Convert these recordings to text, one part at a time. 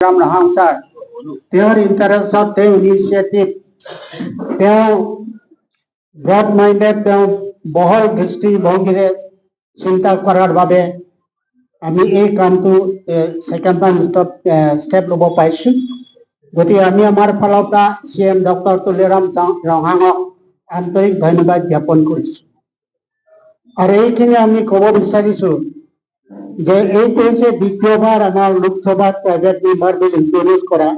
Ronghang sir, তেওঁৰ ইণ্টাৰেষ্টত, তেওঁ ইনিচিয়েটিভ, তেওঁ ব্ৰড মাইণ্ডেড, তেওঁ বহল দৃষ্টিভংগীৰে চিন্তা কৰাৰ বাবে আমি এই কামটো ছেকেণ্ড টাইম ষ্টেপ ল'ব পাৰিছোঁ। গতিকে আমি আমাৰ ফালৰ পৰা চি এম ডক্টৰ তুলিৰাম ৰংহাঙক আন্তৰিক ধন্যবাদ জ্ঞাপন কৰিছোঁ। আৰু এইখিনি আমি ক'ব বিচাৰিছোঁ যে এইটো হৈছে দ্বিতীয়বাৰ আমাৰ লোকসভাত প্ৰাইভেট মেম্বাৰ বিল ইন্ট্ৰডিউচ কৰা।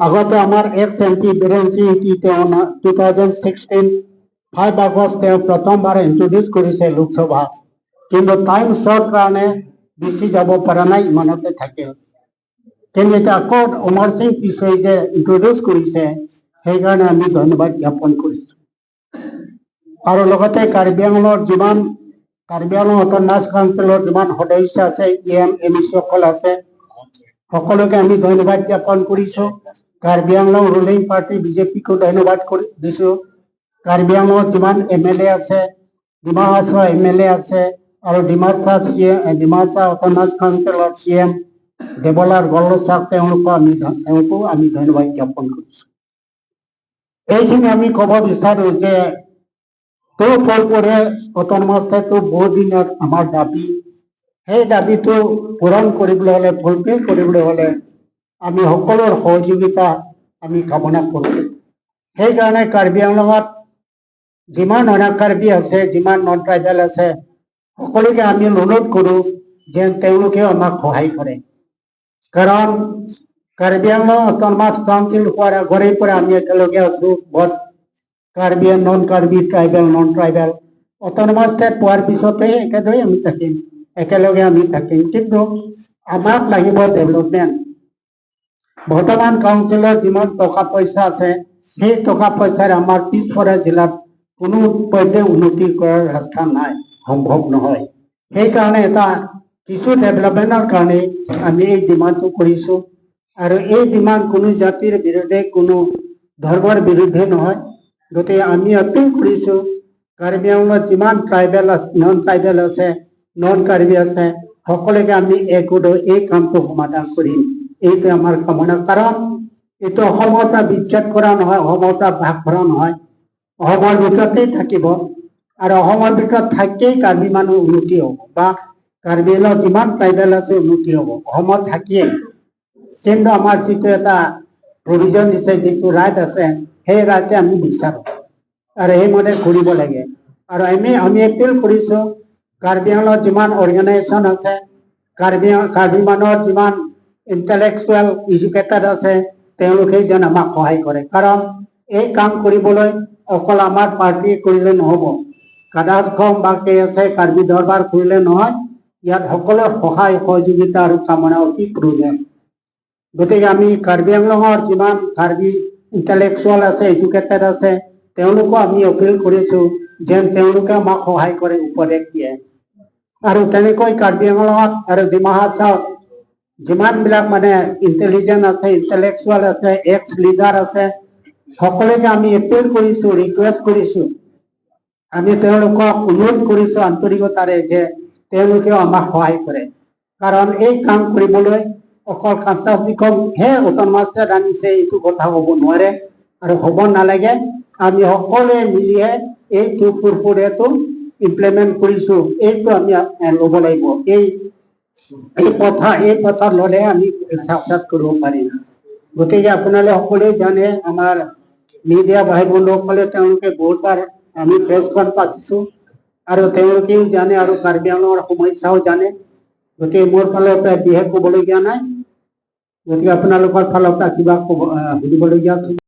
আগতে আমাৰ ex M P Biren Singh তেওঁ 2016 5 আগষ্ট তেওঁ প্ৰথমবাৰ ইন্ট্ৰডিউচ কৰিছে লোকসভাত। কিন্তু টাইম শ্বৰ্ট কাৰণে বেছি যাব পৰা নাই, ইমানতে থাকিল। কিন্তু এতিয়া আকৌ অমৰ সিং তিছ'ই যে ইন্ট্ৰডিউচ কৰিছে, সেইকাৰণে আমি ধন্যবাদ জ্ঞাপন কৰিছোঁ। আৰু লগতে কাৰ্বি আংলঙৰ যিমান, কাৰ্বি আংলং অট'নমাছ কাউন্সিলৰ যিমান সদস্য আছে, ই এম, এম ই সকল আছে, সকলোকে আমি ধন্যবাদ জ্ঞাপন কৰিছোঁ। কাৰ্বি আংলং ৰুলিং পাৰ্টি বিজেপিকো ধন্যবাদ কৰি দিছোঁ। কাৰ্বি আংলঙত যিমান এম এল এ আছে, Dima Hasao M L A আছে আৰু Dimasa C M, Dimasa autonomous কাউন্সিলৰ চি এম দেৱলাল গৰ্লোচাক, তেওঁলোকো আমি ধন্যবাদ জ্ঞাপন কৰিছোঁ। এইখিনি আমি ক'ব বিচাৰো যে 244 অট'নমাছ ষ্টেটটো বহুত দিনৰ আমাৰ দাবী। সেই দাবীটো পূৰণ কৰিবলৈ হ'লে, ফুলফিল কৰিবলৈ হ'লে আমি সকলোৰ সহযোগিতা আমি কামনা কৰোঁ। সেইকাৰণে কাৰ্বি আংলঙত যিমান অনা কাৰ্বি আছে, যিমান নন ট্ৰাইবেল আছে, সকলোকে আমি অনুৰোধ কৰোঁ যেন তেওঁলোকেও আমাক সহায় কৰে। কাৰণ কাৰ্বি আংলং অট'নমাছ কাউন্সিল হোৱাৰ আগৰে পৰা আমি একেলগে আছো, both Karbi and non Karbi, tribal, non tribal. Autonomous state পোৱাৰ পিছতে একেদৰে আমি থাকিম, একেলগে আমি থাকিম। কিন্তু আমাক লাগিব ডেভেলপমেণ্ট। বৰ্তমান কাউন্সিলৰ যিমান টকা পইচা আছে, সেই টকা পইচাৰে আমাৰ পিছপৰা জিলাত কোনো পধ্যে উন্নতি কৰাৰ ৰাস্তা নাই, সম্ভৱ নহয়। সেইকাৰণে এটা কিছু ডেভেলপমেণ্টৰ কাৰণে আমি এই ডিমাণ্ডটো কৰিছোঁ। আৰু এই ডিমাণ্ড কোনো জাতিৰ বিৰুদ্ধে, কোনো ধৰ্মৰ বিৰুদ্ধে নহয়। গতিকে আমি এপিল কৰিছোঁ, কাৰ্বি আংলঙত যিমান ট্ৰাইবেল আছে, নন ট্ৰাইবেল আছে, নন কাৰ্বি আছে, সকলোকে আমি একগোট হৈ এই কামটো সমাধান কৰিম, এইটোৱে আমাৰ কামনা। কাৰণ এইটো অসমৰ পৰা বিচ্ছেদ কৰা নহয়, অসমৰ পৰা ভাগ কৰা নহয়, অসমৰ ভিতৰতেই থাকিব। আৰু অসমৰ ভিতৰত থাকিয়েই কাৰ্বি মানুহ উন্নতি হ'ব বা কাৰ্বি আংলঙত যিমান ট্ৰাইবেল আছে উন্নতি হ'ব অসমত থাকিয়েই। কিন্তু আমাৰ যিটো এটা প্ৰভিজন দিছে, যিটো ৰাইট আছে, সেই ৰাইটে আমি বিচাৰোঁ আৰু সেইমতে কৰিব লাগে। আৰু আমি এপিল কৰিছোঁ, কাৰ্বি আংলঙত যিমান অৰ্গেনাইজেশ্যন আছে, কাৰ্বি কাৰ্বি মানুহৰ যিমান ইণ্টেলেকচুৱেল এডুকেটেড আছে, তেওঁলোকে যেন আমাক সহায় কৰে। কাৰণ এই কাম কৰিবলৈ অকল আমাৰ পাৰ্টীয়ে কৰিলে নহ'ব, কাদাজখন বা কে আছে কাৰ্বি দৰবাৰ কৰিলে নহয়, ইয়াত সকলোৰ সহায় সহযোগিতা আৰু কামনা অতি প্ৰয়োজন। গতিকে আমি কাৰ্বি আংলঙৰ যিমান কাৰ্বি ইণ্টেলেকচুৱেল আছে, এডুকেটেড আছে, তেওঁলোকো আমি অপিল কৰিছোঁ যেন তেওঁলোকে আমাক সহায় কৰে, উপদেশ দিয়ে। আৰু তেনেকৈ কাৰ্বি আংলঙত আৰু ডিমা হাছাওত যিমানবিলাক মানে ইণ্টেলিজেণ্ট আছে, ইণ্টেলেকচুৱেল আছে, এক্স লিডাৰ আছে, সকলোকে আমি এপিল কৰিছোঁ, ৰিকুৱেষ্ট কৰিছোঁ, আমি তেওঁলোকক অনুৰোধ কৰিছোঁ আন্তৰিকতাৰে যে তেওঁলোকেও আমাক সহায় কৰে। কাৰণ এই কাম কৰিবলৈ অকল কাঞ্চাজিকমহে অট'নমাছ ষ্টেট আনিছে, এইটো কথা হ'ব নোৱাৰে আৰু হ'ব নালাগে। আমি সকলোৱে মিলিহে এই 244 এটো ইমপ্লিমেণ্ট কৰিছোঁ, এইটো আমি ল'ব লাগিব। এই পথা ল'লে আমি চাকচেছ কৰিব পাৰিম। গতিকে আপোনালোকে সকলোৱে জানে, আমাৰ মিডিয়া ভাই বন্ধুসকলে, তেওঁলোকে বহুতবাৰ আমি প্ৰেছখন পাতিছোঁ আৰু তেওঁলোকেও জানে আৰু কাৰ্বি আংলঙৰ সমস্যাও জানে। গতিকে মোৰ ফালৰ পৰা বিশেষ ক'বলগীয়া নাই। গতিকে আপোনালোকৰ ফালৰ পৰা কিবা ক'ব সুধিবলগীয়া আছে?